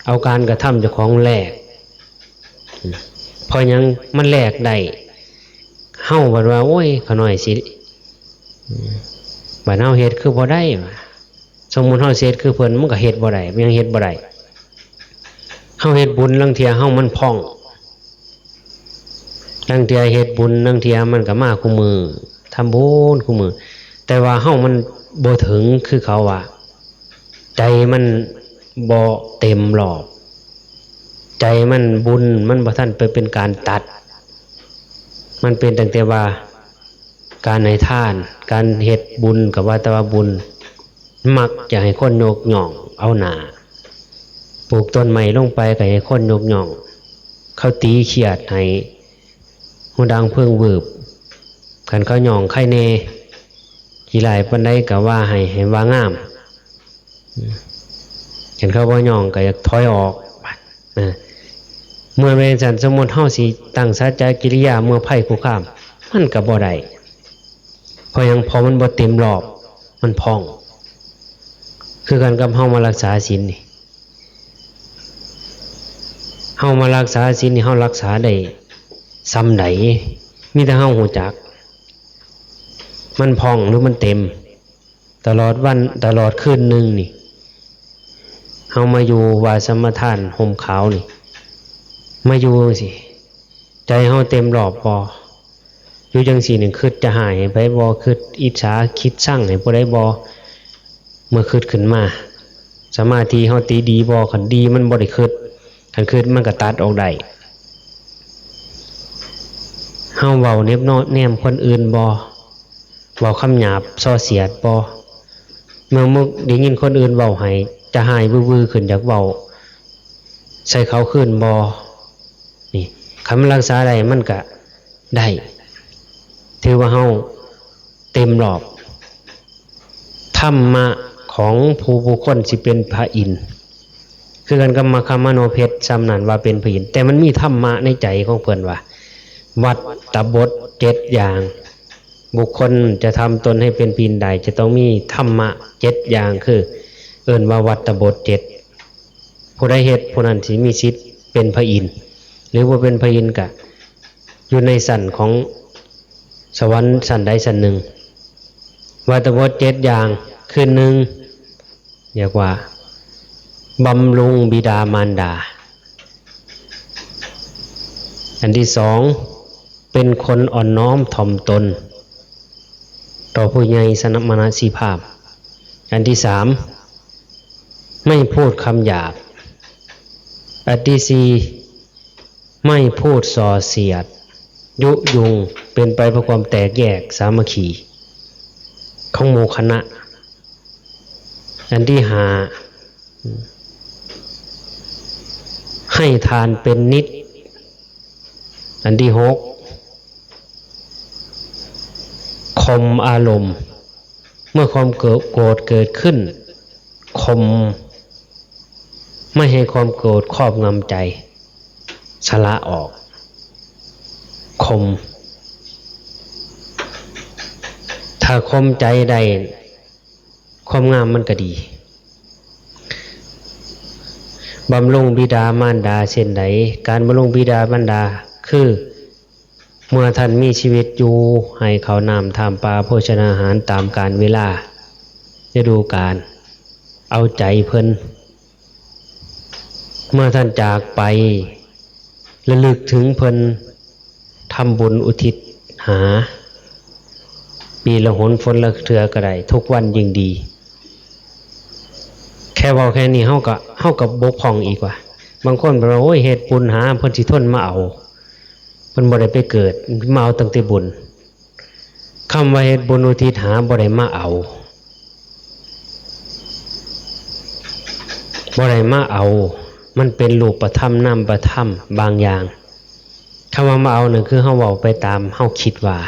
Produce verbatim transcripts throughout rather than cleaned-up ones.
เอาการกระทำเจ้าของแลก เพราะหยังมันแลกได้ เฮาบัดว่า โอ้ย ข้าน้อยสิ บัดเฮาเฮ็ดคือบ่ได้ว่า สมมุติเฮาสิเฮ็ดคือเพิ่น มันก็เฮ็ดบ่ได้ มันยังเฮ็ดบ่ได้ เฮาเฮ็ดบุญลางเทื่อเฮามันพร่อง ลางเทื่อเฮ็ดบุญ ลางเทื่อมันก็มาคู่มื้อ ทำบุญคู่มื้อ แต่ว่าเฮามันบ่ถึงคือเขาว่า ใจมันบ่เต็มรอบ ใจมันบุญมันบ่ทันไปเป็นการตัด มันเป็นตั้งแต่ว่าการให้ทาน การเฮ็ดบุญก็ว่าแต่ว่าบุญ มักจะให้คนยกย่องเอาหน้า ปลูกต้นไม้ลงไปก็ให้คนยกย่อง เขาตีเขียดให้หูดังเพิ่งวืบ คันเขาย่องไข่แน่ ขี้ร้ายปานใดก็ว่าให้ ให้ว่างาม คันเขาบ่ย่องก็อยากถอยออก นะ เมื่อเป็นจั่งซั้น สมมุติเฮาสิตั้งสัจจกิริยาเมื่อภัยคุกคาม มันก็บ่ได้ เพราะหยัง เพราะมันบ่เต็มรอบ มันพร่อง คือกันกับเฮามารักษาศีลนี่ เฮามารักษาศีลนี่ เฮารักษาได้ส่ำใด มีแต่เฮาฮู้จัก มันพร่องหรือมันเต็ม ตลอดวัน ตลอดคืนหนึ่งนี่ เฮามาอยู่ว่าสมาทานห่มขาวนี่ มาอยู่จั่งซี้ ใจเฮาเต็มรอบบ่ อยู่จั่งซี้นี่ คิดจะฮ้ายให้ไผบ่ คิดอิจฉา คิดชังให้ผู้ใดบ่ เมื่อคิดขึ้นมา สมาธิเฮาติดีบ่ คันดีมันบ่ได้คิด คันคิดมันก็ตัดออกได้ เฮาเว้าเหน็บแนมคนอื่นบ่ เว้าคำหยาบส่อเสียดบ่ เมื่อมึกได้ยินคนอื่นเว้าให้ จะฮ้ายวือๆ ขึ้น อยากเว้าใส่เขาคืนบ่ นี่ คันมันรักษาได้มันก็ได้ ถือว่าเฮาเต็มรอบ ธรรมะของผู้บุคคลสิเป็นพระอินทร์ คือกันกับมัคคมโนเพชฌ์ซ้ำนั้นว่าเป็นพระอินทร์ แต่มันมีธรรมะในใจของเพิ่นว่า วัตตบทเจ็ดอย่าง บุคคลจะทำตนให้เป็นพระอินทร์ได้ จะต้องมีธรรมะเจ็ดอย่าง คือ เอิ้นว่าวัตตบทเจ็ด ผู้ใดเฮ็ด ผู้นั้นสิมีสิทธิ์เป็นพระอินทร์ หรือบ่เป็นพระอินทร์ก็อยู่ในชั้นของสวรรค์ชั้นใดชั้นหนึ่ง วัตตบทเจ็ดอย่าง คือ หนึ่ง เรียกว่าบำรุงบิดามารดา อันที่สอง เป็นคนอ่อนน้อมถ่อมตน ต่อผู้ใหญ่สมณะสีภาพ อันที่สาม ไม่พูดคำหยาบ อันที่สี่ ไม่พูดส่อเสียด ยุยง เป็นไปเพื่อความแตกแยกสามัคคีของหมู่คณะ อันที่ห้า ให้ทานเป็นนิด อันที่หก ข่มอารมณ์ เมื่อความโกรธเกิดขึ้น ข่ม ไม่ให้ความโกรธครอบงำใจ สละออก ข่ม ถ้าข่มใจได้ ความงามมันก็ดี บำรุงบิดามารดาเช่นใด การบำรุงบิดามารดาคือ เมื่อท่านมีชีวิตอยู่ ให้ข้าวน้ำ ทานปลา โภชนาหารตามกาลเวลา ฤดูกาล เอาใจเพิ่น เมื่อท่านจากไป ระลึกถึงเพิ่น ทำบุญอุทิศหา ปีละหน ฝนละเทื่อก็ได้ ทุกวันยิ่งดี แค่เว้าแค่นี้ เฮาก็ เฮาก็บกพร่องอีกว่า บางคนเพิ่นว่า โอ้ย เฮ็ดบุญหา เพิ่นสิทนมาเอา เพิ่นบ่ได้ไปเกิด มาเอาตั้งแต่บุญ คำว่าเฮ็ดบุญอุทิศหา บ่ได้มาเอา บ่ได้มาเอา มันเป็นรูปธรรมนามธรรมบางอย่าง คำว่ามาเอานั่นคือเฮาเว้าไปตามเฮาคิดว่า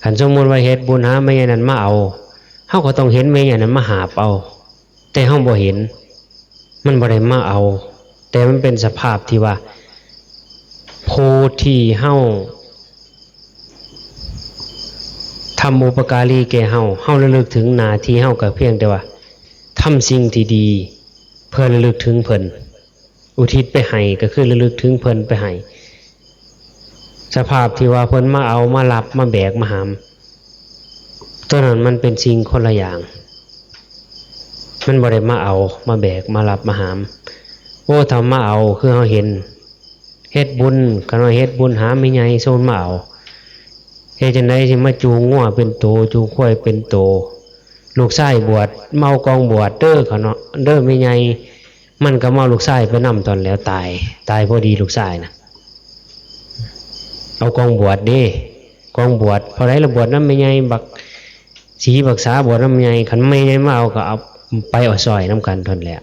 คันสมมุติว่าเฮ็ดบุญหาแม่ใหญ่นั่นมาเอา เฮาก็ต้องเห็นแม่ใหญ่นั่นมาหาบเอา แต่เฮาบ่เห็น มันบ่ได้มาเอา แต่มันเป็นสภาพที่ว่า ผู้ที่เฮาทำบุปการีแก่เฮา เฮาระลึกถึงหน้าที่เฮาก็เพียงแต่ว่าทำสิ่งที่ดี เพื่อระลึกถึงเพิ่น อุทิศไปให้ ก็คือระลึกถึงเพิ่นไปให้ สภาพที่ว่าเพิ่นมาเอา มารับ มาแบก มาหาม ตัวนั้นมันเป็นสิ่งคนละอย่าง มันบ่ได้มาเอา มาแบก มารับ มาหาม โอ้ ถ้ามาเอา คือเฮาเห็น เฮ็ดบุญ คันว่าเฮ็ดบุญหาแม่ใหญ่ สมมุติมาเอา เฮ็ดจั่งใดสิมาจูงงัวเป็นโต จูงควายเป็นโต ลูกชายบวช มาเอากองบวชเด้อ เขาเนาะ เด้อแม่ใหญ่ มันก็มาเอาลูกชายไปนำ ตอนแล้วตาย ตายพอดีลูกชายนะ เอากองบวชเด้ กองบวช เพราะใดละบวชนำแม่ใหญ่ บักสีบักสาบวชนำแม่ใหญ่ คันแม่ใหญ่มาเอาก็เอาไปเอาสร้อยนำกันเท่านั้นแหละ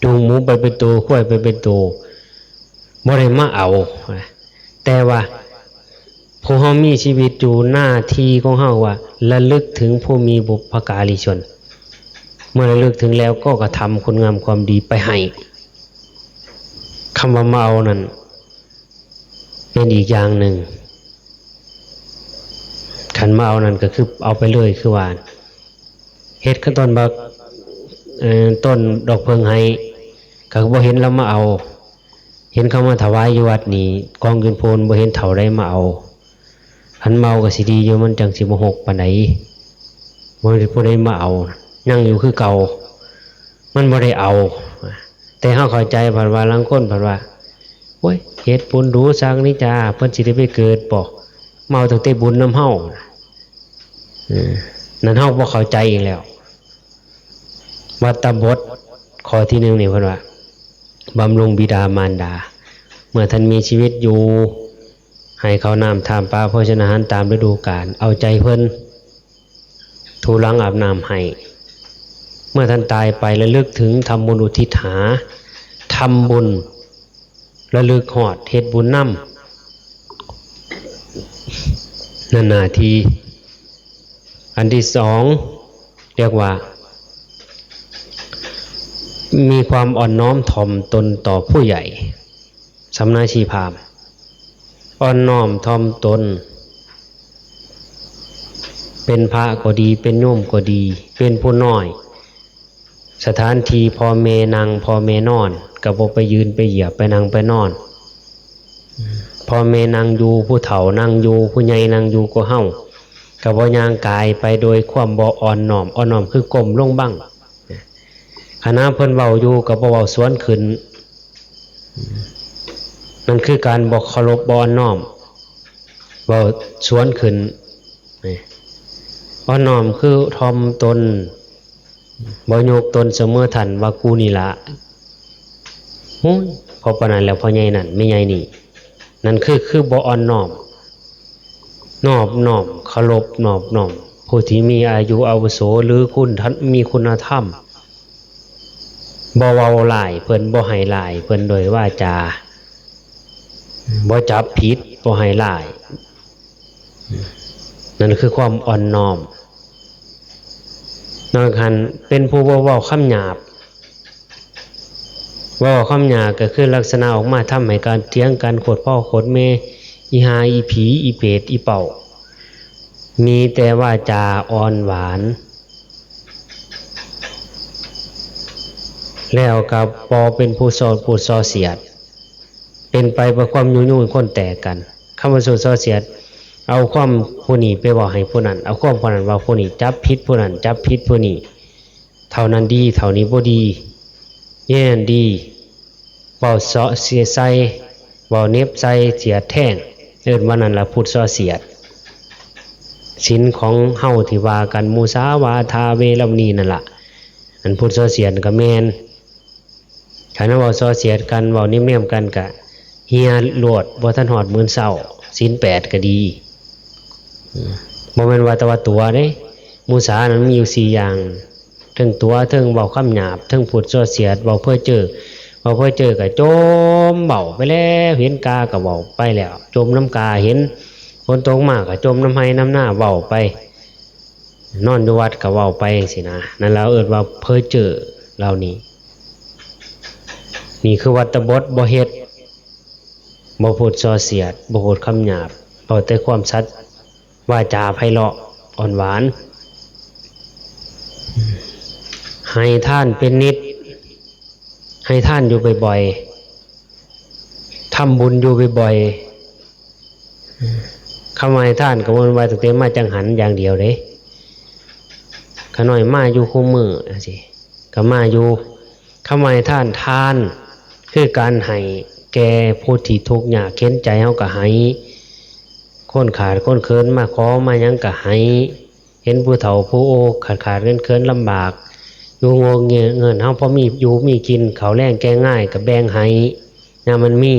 จูงหมูไปเป็นโต ควายไปเป็นโต บ่ได้มาเอา แต่ว่าผู้เฮามีชีวิตอยู่ หน้าที่ของเฮาว่าระลึกถึงผู้มีบุพการีชน เมื่อระลึกถึงแล้วก็กระทำคุณงามความดีไปให้ คำว่ามาเอานั่นเป็นอีกอย่างหนึ่ง คันมาเอานั่นก็คือเอาไปเลย คือว่า เฮ็ดคือต้นบัก เอ่อ ต้นดอกเผิ่งให้ ก็บ่เห็นลาวมาเอา เห็นเขามาถวายอยู่วัดนี่ กองยืนโพน บ่เห็นเฒ่าใดมาเอา คันมาเอาก็สิดีอยู่ มันจั่งสิบ่ฮกปานใด บ่มีผู้ใดมาเอา ยังอยู่คือเก่า มันบ่ได้เอา แต่เฮาเข้าใจ เพิ่นว่า ลางคนเพิ่นว่า โอ้ย เฮ็ดบุญดู๋ซักนี้จ้า เพิ่นสิได้ไปเกิดบ่ มาเอาตั้งแต่บุญนำเฮา เออ นั่นเฮาบ่เข้าใจอีกแล้ว วัตตบทข้อที่หนึ่งนี่เพิ่นว่า บำรุงบิดามารดา เมื่อท่านมีชีวิตอยู่ ให้ข้าวน้ำ ทานปลา โภชนาหารตามฤดูกาล เอาใจเพิ่น ถูหลังอาบน้ำให้ เมื่อท่านตายไประลึกถึง ทำบุญอุทิศหา ทำบุญระลึกฮอด เฮ็ดบุญนำ นั่นหน้าที่ อันที่สอง เรียกว่า มีความอ่อนน้อมถ่อมตนต่อผู้ใหญ่ สำนักชีพราหมณ์ อ่อนน้อมถ่อมตน เป็นพระก็ดี เป็นโยมก็ดี เป็นผู้น้อย สถานที่พ่อแม่นั่ง พ่อแม่นอน ก็บ่ไปยืนไปเหยียบ ไปนั่งไปนอน พ่อแม่นั่งอยู่ ผู้เฒ่านั่งอยู่ ผู้ใหญ่นั่งอยู่กว่าเฮา ก็บ่ย่างกายไปโดยความบ่อ่อนน้อม อ่อนน้อมคือก้มลงบัง ขณะเพิ่นเว้าอยู่ก็บ่เว้าสวนขึ้น นั่นคือการบ่เคารพ บ่อ่อนน้อม เว้าสวนขึ้น นี่ อ่อนน้อมคือถ่อมตน บ่ยกตนเสมอท่านว่ากูนี่ละ โอ้ย พอปานนั้นแล้ว พ่อใหญ่นั่น แม่ใหญ่นี่ นั่นคือ คือบ่อ่อนน้อม นอบน้อม เคารพนอบน้อม ผู้ที่มีอายุอาวุโส หรือคุณธรรม มีคุณธรรม บ่เว้าร้ายเพิ่น บ่ให้ร้ายเพิ่นโดยวาจา บ่จับผิด บ่ให้ร้าย นั่นคือความอ่อนน้อม นอกหั้นเป็นผู้บ่เว้าคำหยาบ เว้าคำหยาบก็คือลักษณะออกมาทำให้การเถียงกัน โคตรพ่อโคตรแม่ อีห่า อีผี อีเปรต อีเป้า มีแต่วาจาอ่อนหวาน แล้วก็บ่เป็นผู้ส่อ ผู้ส่อเสียด เป็นไปเพื่อความยุยงคนแตกกัน คำว่าส่อ ส่อเสียด เอาความผู้นี้ไปเว้าให้ผู้นั้น เอาความผู้นั้นเว้าผู้นี้ จับผิดผู้นั้น จับผิดผู้นี้ เท่านั้นดี เท่านี้บ่ดี แย่นั้นดี เว้าเซาะเสียดใส่ เว้าเหน็บใส่ เสียดแทง เอิ้นว่านั่นล่ะพุทธส่อเสียด ศีลของเฮาที่ว่ากัน มุสาวาทา เวรมณีนั่นล่ะ อันพุทธส่อเสียดก็แม่น คันเว้าส่อเสียดกัน เว้าเหน็บแนมกันก็เหี่ยโลด บ่ทันฮอดมื้อเช้า ศีลแปดก็ดี อืม บ่แม่นว่าแต่ว่าตั๋วเด้ มุสานั้นมีอยู่สี่อย่าง เทิงตั๋ว เทิงเว้าคำหยาบ เทิงพูดส่อเสียด เว้าเพ้อเจ้อ เว้าเพ้อเจ้อก็จ่มเว้าไปแล้ว เห็นกาก็เว้าไปแล้ว จ่มนำกา เห็นฝนตกมาก็จ่มนำไฮ่นำนา เว้าไป นอนอยู่วัดก็เว้าไปสินะ นั่นเราเอิ้นว่าเพ้อเจ้อเหล่านี้ นี่คือวัตตบท บ่เฮ็ด บ่พูดส่อเสียด บ่พูดคำหยาบ เว้าแต่ความสัตย์ วาจาไพเราะอ่อนหวาน ให้ทานเป็นนิจ ให้ทานอยู่บ่อยๆ ทำบุญอยู่บ่อยๆ คำว่าให้ทานก็บ่แม่นว่าตั้งแต่มาจังหันอย่างเดียวเด้ ข้าน้อยมาอยู่คู่มื้อจั่งซี้ ก็มาอยู่ คำว่าให้ทาน ทาน คือการให้แก่ผู้ที่ทุกข์ยากเข็ญใจ เฮาก็ให้ คนขาดคนเขินมาขอมาหยังก็ให้ เห็นผู้เฒ่าผู้โอขาดขาดเขินเขินลำบาก อยู่งกเงิน เฮาพอมีอยู่มีกิน ข้าวแลงแกงงายก็แบ่งให้ ยามมันมี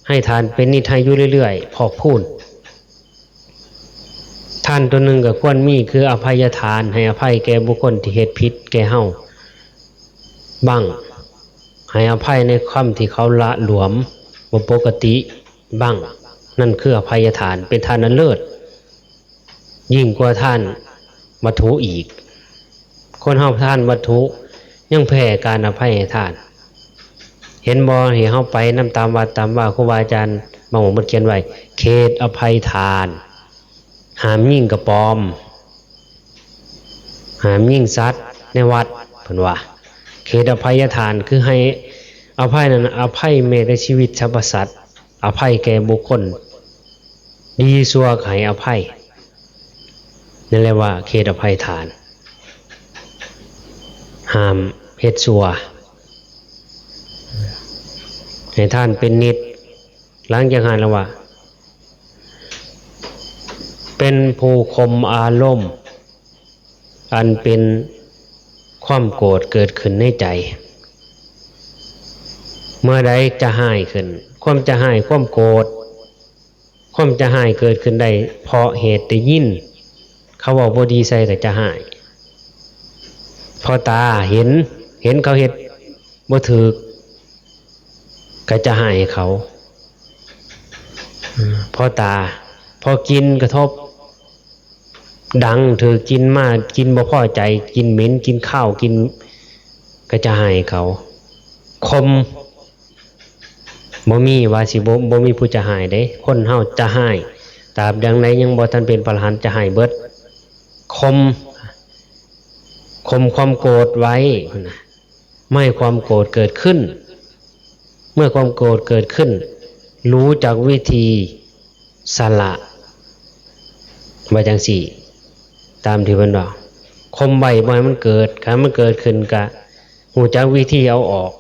ให้ทานเป็นนิจ ให้อยู่เรื่อยๆ พอกพูน ทานตัวหนึ่งก็ควรมี คืออภัยทาน ให้อภัยแก่บุคคลที่เฮ็ดผิดแก่เฮาบ้าง ให้อภัยในคำที่เขาหละหลวม บ่ปกติบ้าง นั่นคืออภัยทาน เป็นทานอันเลิศ ยิ่งกว่าทานวัตถุอีก คนเฮาทานวัตถุยังแพ้การอภัยทาน เห็นบ่ ที่เฮาไปนำตามวัดตามวา ครูบาอาจารย์บางองค์เพิ่นเขียนไว้ เขตอภัยทาน ห้ามยิงกระป๋อม ห้ามยิงสัตว์ในวัด เพิ่นว่า เขตอภัยทานคือให้อภัยนั่นน่ะ อภัยแม้แต่ชีวิตสรรพสัตว์ อภัยแก่บุคคล ดีชั่วให้อภัย นั่นแหละว่าเขตอภัยทาน ห้ามเฮ็ดชั่ว ให้ทานเป็นนิจ หลังจากหั้นแล้วว่า เป็นผู้ข่มอารมณ์ อันเป็นความโกรธเกิดขึ้นในใจ เมื่อใดจะฮ้ายขึ้น ความจะฮ้าย ความโกรธ ความจะฮ้ายเกิดขึ้นได้ เพราะเหตุได้ยิน เขาเว้าบ่ดีใส่ก็จะฮ้าย เพราะตาเห็น เห็นเขาเฮ็ดบ่ถูก ก็จะฮ้ายให้เขา อืม เพราะตา เพราะกลิ่นกระทบ ดัง ถูกกลิ่นมา กลิ่นบ่พอใจ กลิ่นเหม็น กลิ่นคาว กลิ่น ก็จะฮ้ายให้เขา ข่ม บ่มีว่าสิบ่ บ่มีผู้จะฮ้ายเด้ คนเฮาจะฮ้าย ตราบใดยังบ่ทันเป็นพระอรหันต์จะฮ้ายเบิด ข่ม ข่มความโกรธไว้ นะ ไม่ให้ความโกรธเกิดขึ้น เมื่อความโกรธเกิดขึ้น รู้จักวิธีสละ ว่าจั่งซี้ ตามที่เพิ่นเว้า ข่มไว้บ่ให้มันเกิด คันมันเกิดขึ้นก็รู้จักวิธีเอาออก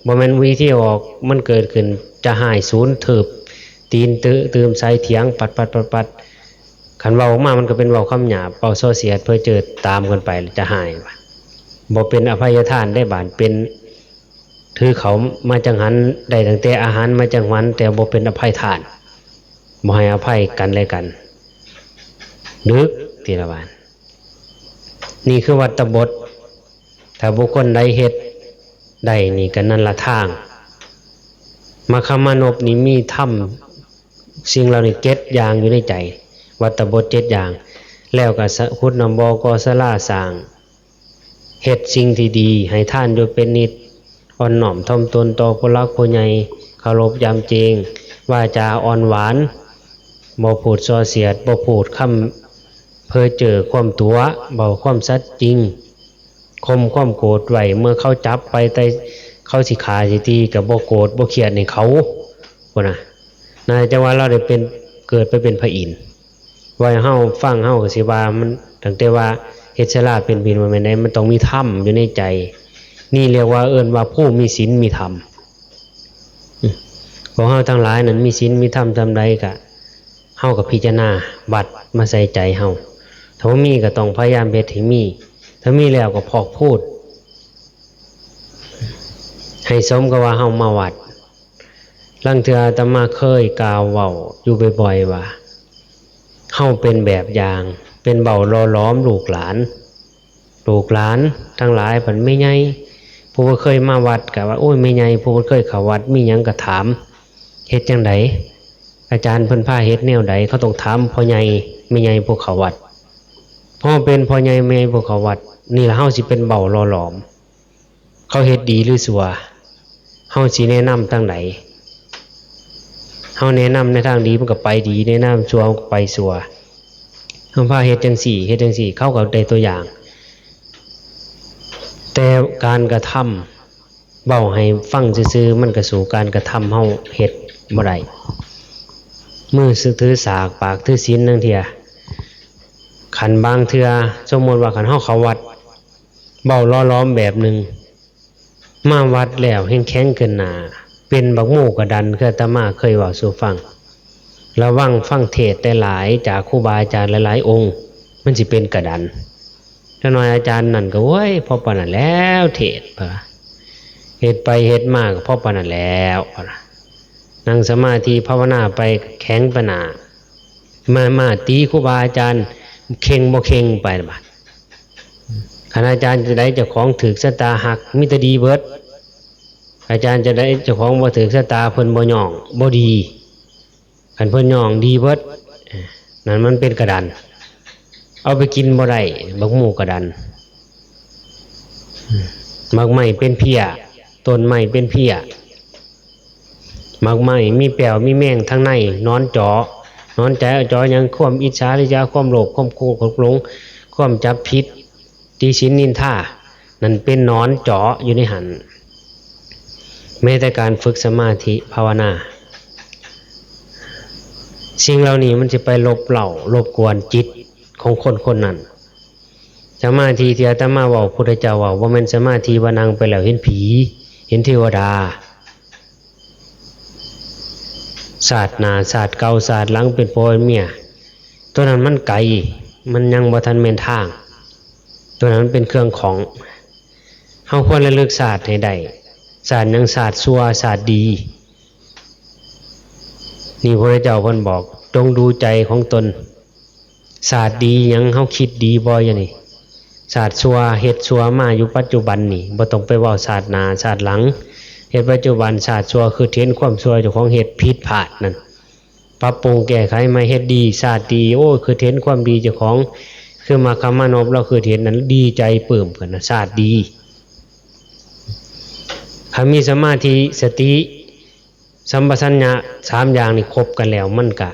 บ่แม่นวิธีเอาออก มันเกิดขึ้นจะฮ้ายสูน ถืบตีนตื้อ ตื่มใส่เถียง ปัดๆๆๆ คันเว้าออกมามันก็เป็นเว้าคำหยาบ เว้าส่อเสียดเพ้อเจ้อตามกันไป แล้วจะฮ้าย บ่เป็นอภัยทานได้บาด เป็น ถือเขามาจังหัน ได้ตั้งแต่อาหารมาจังหัน แต่บ่เป็นอภัยทาน บ่ให้อภัยกันและกัน ดึกทีละบาด นี่คือวัตตบท ถ้าบุคคลใดเฮ็ดได้นี่ก็นั่นละทาง มัคคมานพนี่มีธรรม สิ่งเหล่านี้เจ็ดอย่างอยู่ในใจ วัตตบทเจ็ดอย่าง แล้วก็สะ ขุดน้ำบ่อ ก่อศาลา สร้าง เฮ็ดสิ่งที่ดี ให้ทานอยู่เป็นนิจ อ่อนน้อมถ่อมตนต่อผู้หลักผู้ใหญ่ เคารพยำเกรง วาจาอ่อนหวาน บ่พูดส่อเสียด บ่พูดคำเพ้อเจ้อความตั๋ว เว้าความสัตย์จริง ข่มความโกรธไว้ เมื่อเขาจับไปแต่เขาสิฆ่าสิตีก็บ่โกรธบ่เคียดให้เขา พุ้นน่ะ น่าจะว่าเราได้เป็น เกิดไปเป็นพระอินทร์ ว่าให้เฮาฟังเฮาก็สิว่ามัน ตั้งแต่ว่าเฮ็ดศาลาเป็นพระอินทร์ บ่แม่นใด มันต้องมีธรรมอยู่ในใจ นี่เรียกว่า เอิ้นว่าผู้มีศีลมีธรรม อืม พวกเฮาทั้งหลายนั้นมีศีลมีธรรมส่ำใดก็ เฮาก็พิจารณาวัดมาใส่ใจเฮา ถ้าบ่มีก็ต้องพยายามเฮ็ดให้มี ถ้ามีแล้วก็พอกพูน ให้สมกับว่าเฮามาวัด ลางเทื่ออาตมาเคยกล่าวเว้าอยู่บ่อยๆ ว่า เฮาเป็นแบบอย่าง เป็นเบ้าหล่อหลอมลูกหลาน ลูกหลานทั้งหลาย บัดแม่ใหญ่ ผู้บ่เคยมาวัดก็ว่า โอ้ย แม่ใหญ่ ผู้บ่เคยเข้าวัด มีหยังก็ถาม เฮ็ดจั่งใด อาจารย์เพิ่นพาเฮ็ดแนวใด เขาต้องถามพ่อใหญ่แม่ใหญ่ผู้เข้าวัด พอเป็นพ่อใหญ่แม่ใหญ่ผู้เข้าวัด นี่ล่ะเฮาสิเป็นเบ้าหล่อหลอม เขาเฮ็ดดีหรือชั่ว เฮาสิแนะนำทางใด เฮาแนะนำในทางดีมันก็ไปดี แนะนำชั่วมันก็ไปชั่ว เฮาพาเฮ็ดจั่งซี้ เฮ็ดจั่งซี้ เขาก็ได้ตัวอย่าง แต่การกระทำ เว้าให้ฟังซื่อๆ มันก็สู้การกระทำเฮาเฮ็ดบ่ได้ มือถือสาก ปากถือศีลลางเทื่อ คันบางเทื่อ สมมุติว่าคันเฮาเข้าวัด เว้าหล่อหลอมแบบหนึ่ง มาวัดแล้วแฮ่งแข็งขึ้นหน้า เป็นบักหมู่กระดัน คืออาตมาเคยเว้าสู่ฟัง ระวังฟังเทศน์หลายๆ จากครูบาอาจารย์หลายๆ องค์ มันสิเป็นกระดัน จักหน่อยอาจารย์นั่นก็ โอ้ย พอปานนั้นแล้วเทศน์ ว่า เฮ็ดไปเฮ็ดมาก็พอปานนั้นแล้ว ว่า นั่งสมาธิภาวนาไปแข็งปานหน้า มา มาตีครูบาอาจารย์เข่งบ่เข่งไปบาด คันอาจารย์จั่งใดเจ้าของถืกชะตาฮัก มีแต่ดีเบิด อาจารย์จั่งใดเจ้าของบ่ถืกชะตา เพิ่นบ่ย้อง บ่ดี คันเพิ่นย้อง ดีเบิด นั่นมันเป็นกระดัน เอาไปกินบ่ได้ บักหมู่กระดัน หมากไม้เป็นเพี้ย ต้นไม้เป็นเพี้ย หมากไม้มีแป้วมีแมงทางใน หนอนเจาะ หนอนเจาะ เจาะหยัง ความอิจฉาริษยา ความโลภ ความโกรธ ความหลง ความจับผิด ติฉินนินทา นั่นเป็นหนอนเจาะอยู่ในหั้น แม้แต่การฝึกสมาธิภาวนา สิ่งเหล่านี้มันสิไปลบเล้า รบกวนจิตของคนคนนั้น สมาธิที่อาตมาเว้า พุทธเจ้าเว้า บ่แม่นสมาธิว่านั่งไปแล้วเห็นผี เห็นเทวดา ชาติหน้าชาติเก่าชาติหลังเป็นผัวเป็นเมีย ตัวนั้นมันไกล มันยังบ่ทันแม่นทาง ตัวนั้นมันเป็นเครื่องของ เฮาควรระลึกชาติให้ได้ ชาติหยัง ชาติชั่ว ชาติดี นี่พระพุทธเจ้าเพิ่นบอก จงดูใจของตน ชาติดีหยัง เฮาคิดดีบ่ อย่างนี้ ชาติชั่ว เฮ็ดชั่วมาอยู่ปัจจุบันนี่ บ่ต้องไปเว้าชาติหน้าชาติหลัง เฮ็ดปัจจุบัน ชาติชั่ว คือเห็นความชั่วเจ้าของเฮ็ดผิดพลาดนั่น ปรับปรุงแก้ไขใหม่ เฮ็ดดี ชาติดี โอ้ คือเห็นความดีเจ้าของ คือมัคคามานพ เราคือเห็นนั้น ดีใจปลื้มกันนะ ชาติดี ถ้ามีสมาธิ สติ สัมปชัญญะ สามอย่างนี่ครบกันแล้ว มันก็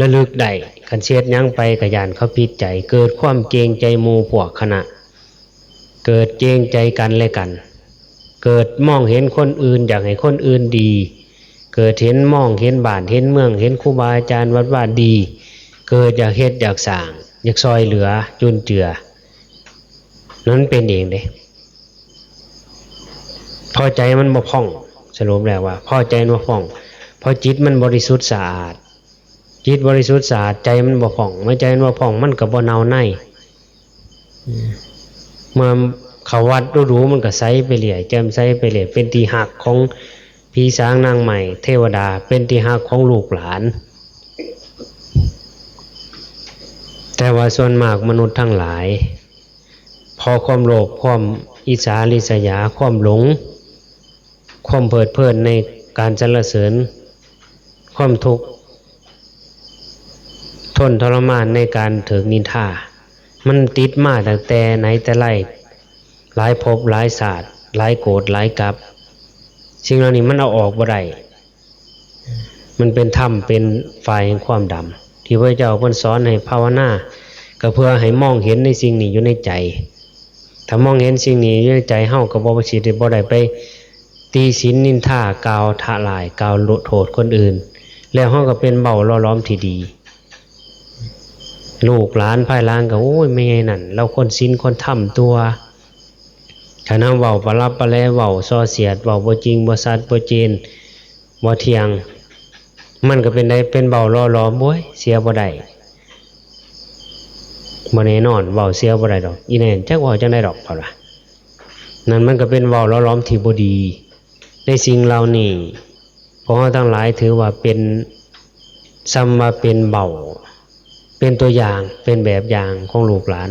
ระลึกได้ คันสิเฮ็ดหยังไปก็ย้านเขาผิดใจ เกิดความเกรงใจหมู่พวกคณะ เกิดเกรงใจกันและกัน เกิดมองเห็นคนอื่น อยากให้คนอื่นดี เกิดเห็น มองเห็นบ้านเห็นเมือง เห็นครูบาอาจารย์วัดวาดี เกิดอยากเฮ็ดอยากสร้าง อยากซ่อยเหลือจุนเจือ นั้นเป็นเองเด้ เพราะใจมันบ่ผ่อง สรุปแล้วว่า เพราะใจมันบ่ผ่อง เพราะจิตมันบริสุทธิ์สะอาด จิตบริสุทธิ์สะอาด ใจมันบ่ผ่อง เมื่อใจมันบ่ผ่อง มันก็บ่เน่าใน อืม เมื่อเข้าวัดดูๆ มันก็ใสไปเรื่อย แจ่มใสไปเรื่อย เป็นที่ฮักของผีสางนางไม้ เทวดา เป็นที่ฮักของลูกหลาน แต่ว่าส่วนมากมนุษย์ทั้งหลาย เพราะความโลภ ความอิจฉาริษยา ความหลง ความเพลิดเพลินในการสรรเสริญ ความทุกข์ ทนทรมานในการถูกนินทา มันติดมาตั้งแต่ไหนแต่ไร หลายภพหลายชาติ หลายโกฏหลายกัป สิ่งเหล่านี้มันเอาออกบ่ได้ มันเป็นถ้ำ เป็นฝ่ายแห่งความดำ ที่พระเจ้าเพิ่นสอนให้ภาวนา ก็เพื่อให้มองเห็นในสิ่งนี้อยู่ในใจ ถ้ามองเห็นสิ่งนี้อยู่ในใจเฮา ก็บ่สิได้ บ่ได้ไปติฉินนินทากล่าวทะลาย กล่าวโทษคนอื่น แล้วเฮาก็เป็นเบ้าหล่อหลอมที่ดี ลูกหลานภายหลังก็ โอ้ย แม่ใหญ่นั่น ลาวคนศีลคนธรรมตั่ว คันเฮาเว้าปะลับปะแล เว้าส่อเสียด เว้าบ่จริงบ่สัตย์บ่เจน บ่เที่ยง มันก็เป็นได้ เป็นเบ้าหล่อหลอม โอ้ย เสียบ่ได้ บ่แน่นอน เว้าเสียบ่ได้ดอก อีแน่นจักเว้าจั่งใดดอก เพิ่นว่า นั่นมันก็เป็นเบ้าหล่อหลอมที่บ่ดี ในสิ่งเหล่านี้ พวกเราทั้งหลายถือว่าเป็น ส่ำว่าเป็นเบ้า เป็นตัวอย่าง เป็นแบบอย่างของลูกหลาน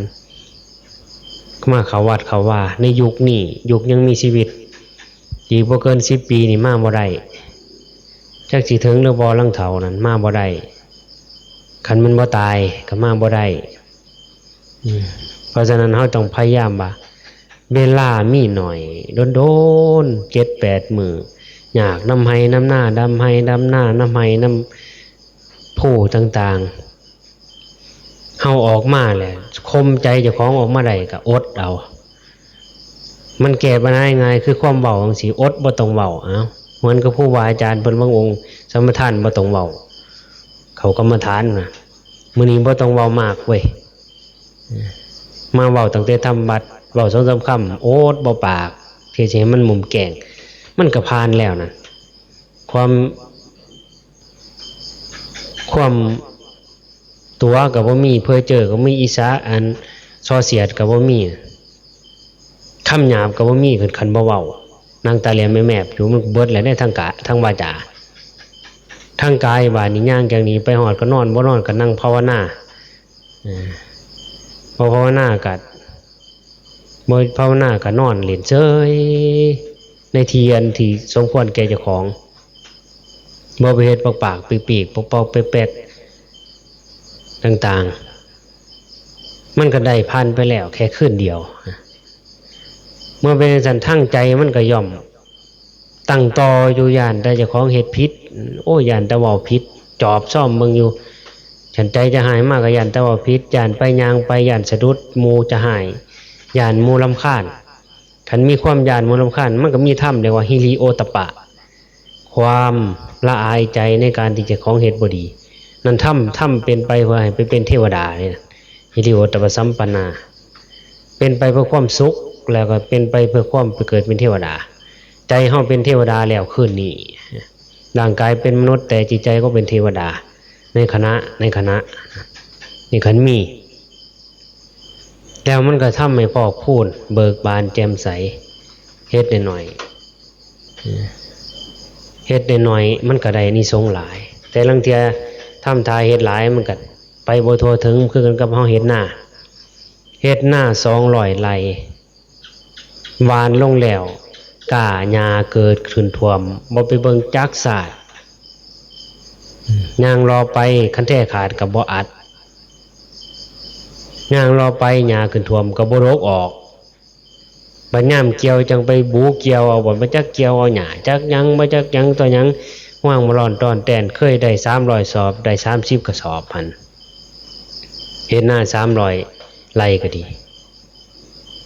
มาเข้าวัดเข้าวา ในยุคนี้ ยุคยังมีชีวิต อีกบ่เกินสิบปีนี่มาบ่ได้ จักสิถึงหรือบ่ ลางเฒ่านั่นมาบ่ได้ คันมันบ่ตายก็มาบ่ได้ อืม เพราะฉะนั้นเราต้องพยายามว่า เวลามีหน่อย โดนๆ เจ็ดแปดมื้อ ยากนำไฮ่นำนา ดำไฮ่ดำนา นำไฮ่นำภูต่างๆ เฮาออกมาแหละ ข่มใจเจ้าของออกมาได้ก็อดเอา มันแก้ปัญหาง่าย คือความเว้าจั่งซี้ อดบ่ต้องเว้า เอ้า เหมือนกับครูบาอาจารย์เพิ่นบางองค์ สมาทานบ่ต้องเว้า เข้ากรรมฐานนะ มื้อนี้บ่ต้องเว้ามากเว้ย มาเว้าตั้งแต่ทำวัตร เว้าสองสามคำ อดบ่ปาก ที่สิให้มันมุมแกง มันก็ผ่านแล้วนะ ความ ความตั๋วก็บ่มี เพ้อเจ้อก็บ่มี อีสา อัน ส่อเสียดก็บ่มี คำหยาบก็บ่มี คัน คันบ่เว้า นั่งตาเหลือกแมบๆอยู่ มันก็เบิดแล้วเด้ ทั้งกะ ทั้งวาจา ทั้งกาย บาดนี้ย่างจากนี้ไปฮอดก็นอน บ่นอนก็นั่งภาวนา เออ บ่ภาวนาก็ บ่ภาวนาก็นอนเล่นเฉย ในที่อันที่สมควรแก่เจ้าของ บ่ไปเฮ็ดปากๆปีกๆปอกๆแปกๆต่างๆ มันก็ได้ผ่านไปแล้วแค่คืนเดียว เมื่อเป็นจั่งซั้น ทางใจมันก็ย่อมตั้งต่ออยู่ ย้านแต่เจ้าของเฮ็ดผิด โอ้ ย้านแต่เว้าผิด จอบซ่อมเบิ่งอยู่ คันใจจะฮ้ายมาก็ย้านแต่เว้าผิด ย้านไปย่างไป ย้านสะดุด หมู่จะฮ้าย ย้านหมู่รำคาญ คันมีความย้านหมู่รำคาญ มันก็มีธรรมเรียกว่าฮิริโอตตัปปะ ความละอายใจในการที่เจ้าของเฮ็ดบ่ดี นั่นธรรม ธรรมเป็นไปเพื่อให้ไปเป็นเทวดานี่นะ ฮิริโอตตัปปสัมปันนา เป็นไปเพื่อความสุข แล้วก็เป็นไปเพื่อความไปเกิดเป็นเทวดา ใจเฮาเป็นเทวดาแล้วคืนนี้ ร่างกายเป็นมนุษย์ แต่จิตใจก็เป็นเทวดา ในขณะ ในขณะ นี่คันมี แล้วมันก็ทำให้พอกพูน เบิกบานแจ่มใส เฮ็ดน้อยๆ เฮ็ดน้อยๆ มันก็ได้อานิสงส์หลาย แต่ลางเทื่อทำท่าเฮ็ดหลาย มันก็ไปบ่ทั่วถึง คือกันกับเฮาเฮ็ดนา เฮ็ดนาสองร้อยไร่ หว่านลงแล้ว กล้าหญ้าเกิดขึ้นท่วม บ่ไปเบิ่งจักซาด ย่างเลาะไป คันแท้ขาดก็บ่อัด ย่างเลาะไป หญ้าขึ้นท่วมก็บ่ดกออก บัดยามเกี่ยวจั่งไปบูเกี่ยวเอา บ่ บ่จักเกี่ยวเอาหญ้า จักหยัง บ่จักหยังต่อหยัง ฮวางบ่ร้อนต้อนแต้น เคยได้สามร้อยสอบ ได้สามสิบกระสอบหั่น เฮ็ดนาสามร้อยไร่ก็ดี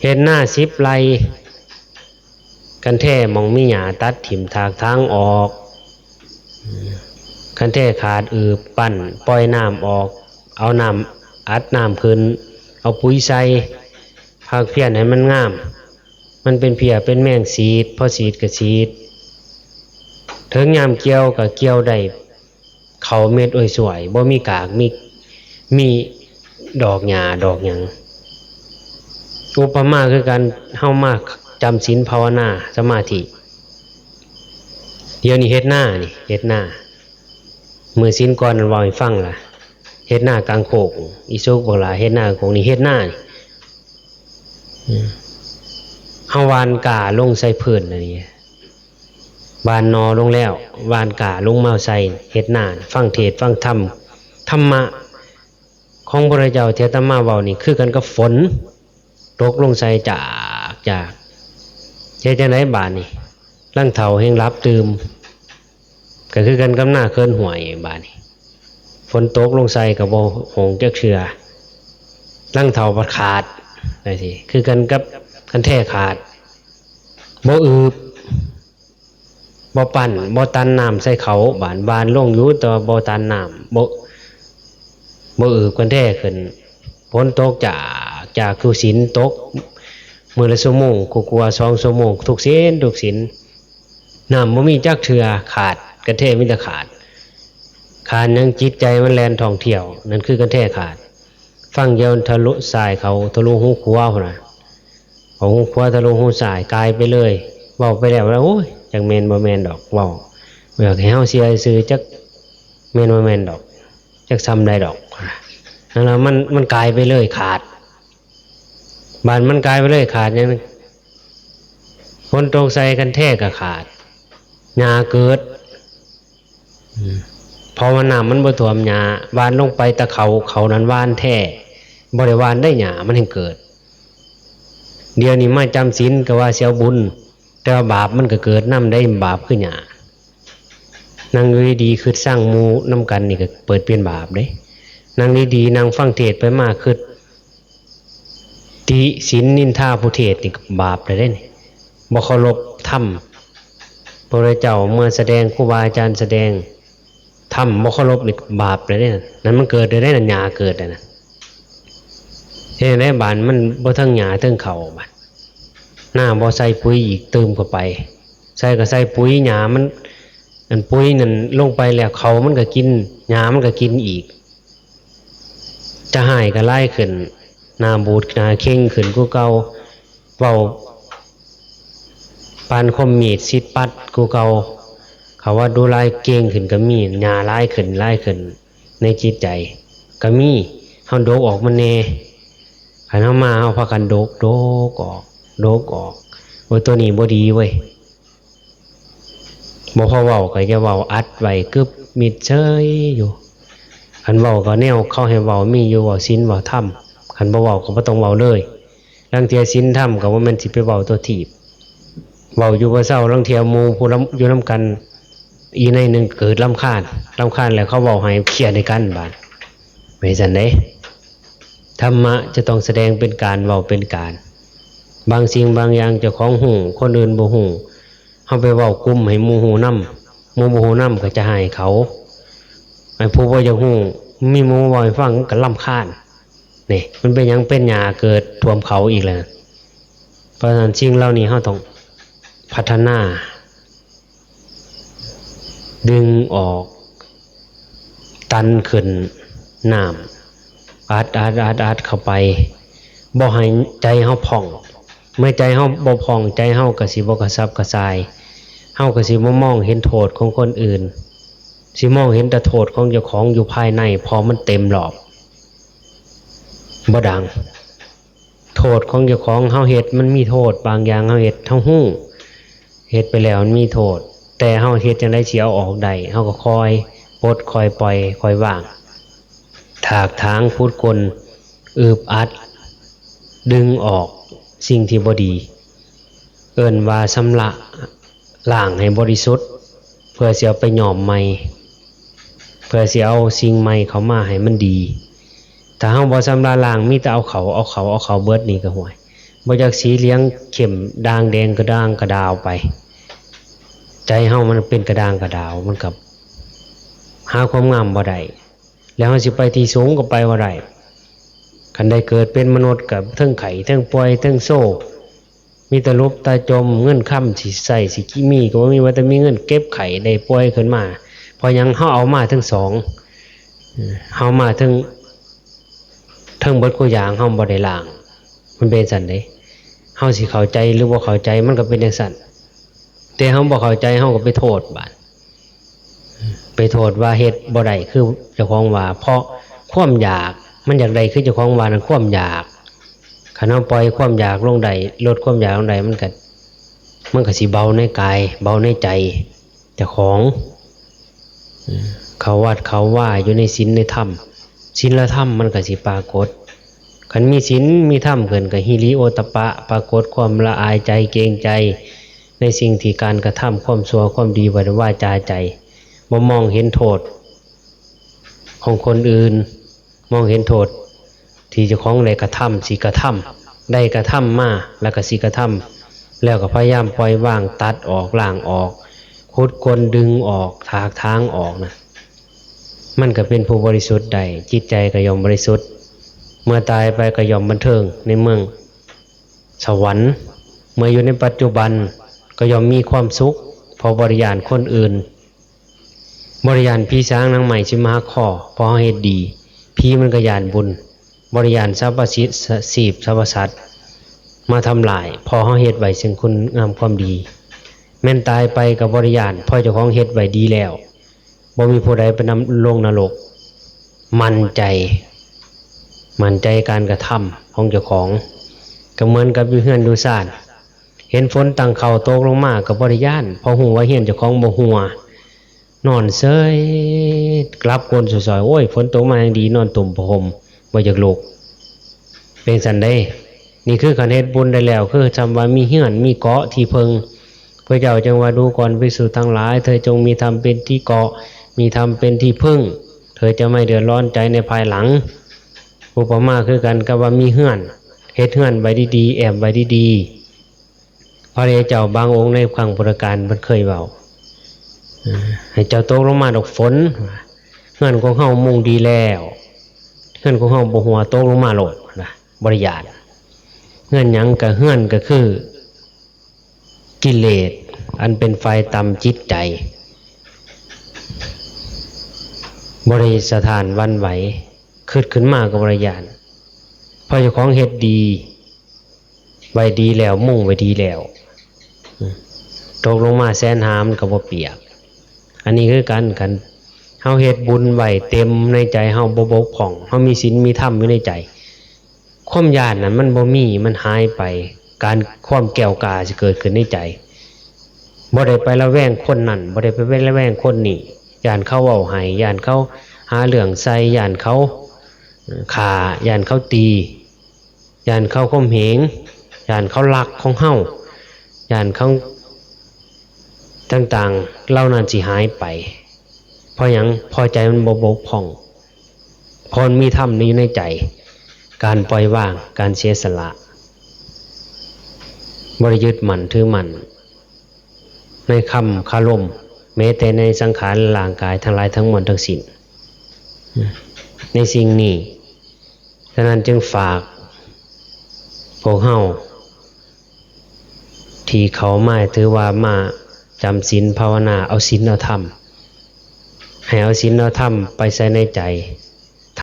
เฮ็ดนาสิบไร่ คันแท้หม่องมีหญ้าตัดถิ่มถากถางออก คันแท้ขาดอืบปั้น ปล่อยน้ำออก เอาน้ำอัดน้ำขึ้น เอาปุ๋ยใส่ ผักเพี้ยนให้มันงาม มันเป็นเพี้ยเป็นแมงสีด พอสีดก็สีด ถึงยามเกี่ยวก็เกี่ยวได้ เข้าเม็ดอ้อยส่วย บ่มีกาก มี มีดอกหญ้าดอกหยัง อุปมาคือกัน เฮามาจำศีลภาวนาสมาธิ เดี๋ยวนี้เฮ็ดนานี่ เฮ็ดนา มื้อศีลก่อนนั้นเว้าให้ฟังล่ะ เฮ็ดนากลางโคก อีสุกบักหลา เฮ็ดนากลางโคกนี่ เฮ็ดนานี่ อืม เฮาหว่านกล้าลงใส่พื้นอันนี้ หว่านหน่อลงแล้ว หว่านกล้าลงมาใส่ เฮ็ดนา ฟังเทศน์ฟังธรรม ธรรมะของพระเจ้าที่อาตมาเว้านี่ คือกันกับฝนตกลงใส่จาก จาก เฮ็ดจั่งใดบาดนี้ ลางเฒ่าแฮ่งหลับตื่ม ก็คือกันกับนาเคินห้วยบาดนี้ ฝนตกลงใส่ก็บ่หงจักเทื่อ ลางเฒ่าพัดขาดจั่งซี้ คือกันกับคันแท้ขาด บ่อืบ บ่ปั้น บ่ตันน้ำใส่เขา บาดหว่านลงอยู่ แต่ว่าบ่ตันน้ำ บ่ บ่อืบคันแท้ขึ้น ฝนตกจาก จากทุกศีลตก มื้อละชั่วโมงกว่าๆ สองชั่วโมง ทุกศีล ทุกศีล น้ำบ่มีจักเทื่อขาด คันแท้มีแต่ขาด ขาดหยัง จิตใจมันแล่นท่องเที่ยว นั่นคือคันแท้ขาด ฟังเดี๋ยวทะลุซ้ายเข้าทะลุหูขวาพุ้นน่ะ เอาหูขวาทะลุหูซ้าย กายไปเลย เว้าไปแล้วว่า โอ้ย จักแม่นบ่แม่นดอก เว้า อยากให้เฮาเชื่อซื่อ จักแม่นบ่แม่นดอก จักส่ำใดดอก นั่นล่ะ มัน มันกายไปเลย ขาด บาดมันกายไปเลย ขาดหยัง ฝนตกใส่คันแท้ก็ขาด หญ้าเกิด อืม เพราะว่าน้ำมันบ่ท่วมหญ้า หว่านลงไปแต่เขา เขานั้นหว่านแท้ บ่ได้หว่านได้หญ้า มันแฮ่งเกิด เดี๋ยวนี้มาจำศีลก็ว่าสิเอาบุญ แต่ว่าบาปมันก็เกิดนำได้ บาปคือหญ้า นั่งอยู่ดีๆ คิดซังหมู่นำกันนี่ก็เปิดเป็นบาปเด้ นั่งดีๆ นั่งฟังเทศน์ไปมา คิดติฉินนินทาผู้เทศน์นี่ก็บาปแล้วเด้นี่ บ่เคารพธรรม พระพุทธเจ้าเมื่อแสดง ครูบาอาจารย์แสดงธรรม บ่เคารพนี่บาปเลยเด้ นั่นมันเกิดเลยเด้ นั่นหญ้าเกิดเลยนะ เฮ็ดได้บานมันบ่ทั้งหญ้าทั้งเขาบาด หน้าบ่ใส่ปุ๋ยอีก เติมเข้าไป ใส่ก็ใส่ปุ๋ย หญ้ามัน อันปุ๋ยนั่นลงไปแล้ว เขามันก็กิน หญ้ามันก็กินอีก จะหายก็หลายขึ้น หน้าบูดหน้าเข่งขึ้นกว่าเก่า เว้าปานคมมีดสิปัดกว่าเก่า เขาว่าดูหลายเก่งขึ้นก็มี หญ้าหลายขึ้นหลายขึ้น ในจิตใจก็มี เฮาดกออกมันแน่ คันเฮามาเฮาพากันดก ดกออก ดกออก โอ้ย ตัวนี้บ่ดีเว้ย บ่พอเว้าก็จะเว้าอัดไว้กึบมิดเฉยอยู่ คันเว้าก็แนวเขาให้เว้ามีอยู่ เว้าศีลเว้าธรรม คันบ่เว้าก็บ่ต้องเว้าเลย ลางเทื่อศีลธรรมก็บ่แม่นสิไปเว้าตัวถีบ เว้าอยู่บ่เซา ลางเทื่อหมู่ผู้ลำ อยู่นำกัน อีกในหนึ่งเกิดรำคาญ รำคาญแล้วเขาเว้าให้เคลียร์ในกันบาด เป็นจั่งใด๋ ธรรมะจะต้องแสดงเป็นการเว้าเป็นการ บางสิ่งบางอย่างเจ้าของฮู้ คนอื่นบ่ฮู้ เฮาไปเว้ากลุ่มให้หมู่ฮู้นำ หมู่บ่ฮู้นำก็จะหายเขา ไอ้ผู้บ่อยากฮู้ มีหมู่เว้าให้ฟังมันก็รำคาญ นี่ มันเป็นหยัง เป็นหญ้าเกิดท่วมเขาอีกแล้ว เพราะฉะนั้นสิ่งเหล่านี้เฮาต้องพัฒนา ดึงออก ตันขึ้นน้ำ อัด อัด อัด อัดเข้าไป บ่ให้ใจเฮาผ่อง เมื่อใจเฮาบ่ผ่อง ใจเฮาก็สิบ่กระสับกระส่าย เฮาก็สิบ่มองเห็นโทษของคนอื่น สิมองเห็นแต่โทษของเจ้าของอยู่ภายใน เพราะมันเต็มรอบ บ่ดัง โทษของเจ้าของเฮาเฮ็ดมันมีโทษ บางอย่างเฮาเฮ็ดเฮาฮู้ เฮ็ดไปแล้วมันมีโทษ แต่เฮาเฮ็ดจั่งใด๋สิเอาออกได้ เฮาก็ค่อยปลด ค่อยปล่อย ค่อยวาง ถากถาง ขุดค้น อืบอัด ดึงออกสิ่งที่บ่ดี เอิ้นว่าชำระล้างให้บริสุทธิ์ เพื่อสิเอาไปย้อมใหม่ เพื่อสิเอาสิ่งใหม่เข้ามาให้มันดี ถ้าเฮาบ่ชำระล้าง มีแต่เอาเข้า เอาเข้า เอาเข้าเบิดนี่ก็ห่วย บ่จักสีเหลืองเข้มด่างแดงกระด้างกระดาวไป ใจเฮามันเป็นกระด้างกระดาว มันก็หาความงามบ่ได้ แล้วเฮาสิไปที่สูงก็ไปบ่ได้ คันได้เกิดเป็นมนุษย์ก็เทิงไข้ เทิงป่วย เทิงโซ มีแต่หลบแต่จม เงินคำสิใช้สิมีก็บ่มี ว่าแต่มีเงินเก็บไข้ได้ป่วยขึ้นมา เพราะหยัง เฮาเอามาทั้งสอง เฮามาทั้ง ทั้งเบิดคู่อย่าง เฮาบ่ได้ล้าง มันเป็นจั่งใด๋ เฮาสิเข้าใจหรือบ่เข้าใจ มันก็เป็นจั่งซั้น แต่เฮาบ่เข้าใจ เฮาก็ไปโทษบาด ไปโทษว่าเฮ็ดบ่ได้คือเจ้าของว่า เพราะความอยาก มันอยากได้คือเจ้าของว่านั่นความอยาก คันเฮาปล่อยความอยากลงได้ ลดความอยากลงได้ มันก็ มันก็สิเบาในกาย เบาในใจเจ้าของ เข้าวัดเข้าวา อยู่ในศีลในธรรม ศีลธรรมมันก็สิปรากฏ คันมีศีลมีธรรมขึ้นก็ฮิริโอตตัปปะ ปรากฏความละอายใจเกรงใจ ในสิ่งที่การกระทำ ความชั่วความดี วาจาใจ บ่มองเห็นโทษของคนอื่น มองเห็นโทษที่เจ้าของได้กระทำ สิกระทำ ได้กระทำมา แล้วก็สิกระทำ แล้วก็พยายามปล่อยวาง ตัดออก ล้างออก ขุดค้น ดึงออก ถากถางออกนะ มันก็เป็นผู้บริสุทธิ์ได้ จิตใจก็ย่อมบริสุทธิ์ เมื่อตายไปก็ย่อมบันเทิงในเมืองสวรรค์ เมื่ออยู่ในปัจจุบันก็ย่อมมีความสุข เพราะบ่ได้ย้านคนอื่น บ่ได้ย้านผีสางนางไม้สิมาหักคอ เพราะเฮาเฮ็ดดี ผีมันก็ย้านบุญ บ่ได้ย้านสรรพสิทธิ์ ส- ชีพสรรพสัตว์มาทำลาย เพราะเฮาเฮ็ดไว้ซึ่งคุณงามความดี แม่นตายไปก็บ่ได้ย้าน เพราะเจ้าของเฮ็ดไว้ดีแล้ว บ่มีผู้ใดไปนำลงนรก มั่นใจ มั่นใจการกระทำของเจ้าของ ก็เหมือนกับอยู่เฮือนอยู่ซาน เห็นฝนตั้งเข้าตกลงมาก็บ่ได้ย้าน เพราะฮู้ว่าเฮือนเจ้าของบ่ฮั่ว นอนเซย กลับก้นซอยๆ โอ้ย ฝนตกมาแฮงดี นอนตุ้มผ้าห่ม บ่อยากลุก เป็นจั่งใด๋ นี่คือคันเฮ็ดบุญได้แล้ว คือซำว่ามีเฮือน มีเกาะที่เพิ่ง พระเจ้าจึงว่า ดูก่อนภิกษุทั้งหลาย เธอจงมีธรรมเป็นที่เกาะ มีธรรมเป็นที่พึ่ง เธอจะไม่เดือดร้อนใจในภายหลัง อุปมาคือกันกับว่ามีเฮือน เฮ็ดเฮือนไว้ดีๆ แอมไว้ดีๆ ไผ พระเดชเจ้าบางองค์ในครั้งพุทธกาลเพิ่นเคยเว้า เออ ให้เจ้าตกลงมาดอกฝน เฮือนของเฮามุงดีแล้ว เฮือนของเฮาบ่หัว ตกลงมาโลดนะ บ่ได้ย้าน เฮือนหยัง ก็เฮือนก็คือกิเลสอันเป็นฝ่ายต่ำจิตใจ บ่ได้สะท้านหวั่นไหว คิดขึ้นมาก็บ่ได้ย้าน เพราะเจ้าของเฮ็ดดี ไว้ดีแล้ว มุ่งไว้ดีแล้ว อืม ตกลงมาแสนหามันก็บ่เปียก อันนี้คือกัน คันเฮาเฮ็ดบุญไว้เต็มในใจเฮา บ่บกพร่อง เฮามีศีลมีธรรมอยู่ในใจ ความย้านนั้นมันบ่มี มันหายไป การ ความแกล้วกล้าสิเกิดขึ้นในใจ บ่ได้ไประแวงคนนั้น บ่ได้ไประแวงคนนี้ ย้านเขาเว้าให้ ย้านเขาหาเรื่องใส่ ย้านเขา เอ่อ ฆ่า ย้านเขาตี ย้านเขาข่มเหง ย้านเขาลักของเฮา ย้านเขาต่างๆ เหล่านั้นสิหายไป เพราะหยัง เพราะใจมันบ่บกพร่อง เพราะมันมีธรรมอยู่ในใจ การปล่อยวาง การเสียสละ บ่ได้ยึดมั่นถือมั่น ในคำคารม แม้แต่ในสังขารร่างกายทั้งหลายทั้งมวลทั้งสิ้น ในสิ่งนี้ ฉะนั้นจึงฝากพวกเฮา ที่เข้ามาถือว่ามาจำศีลภาวนา เอาศีลเอาธรรม ให้เอาศีลเอาธรรมไปใส่ในใจ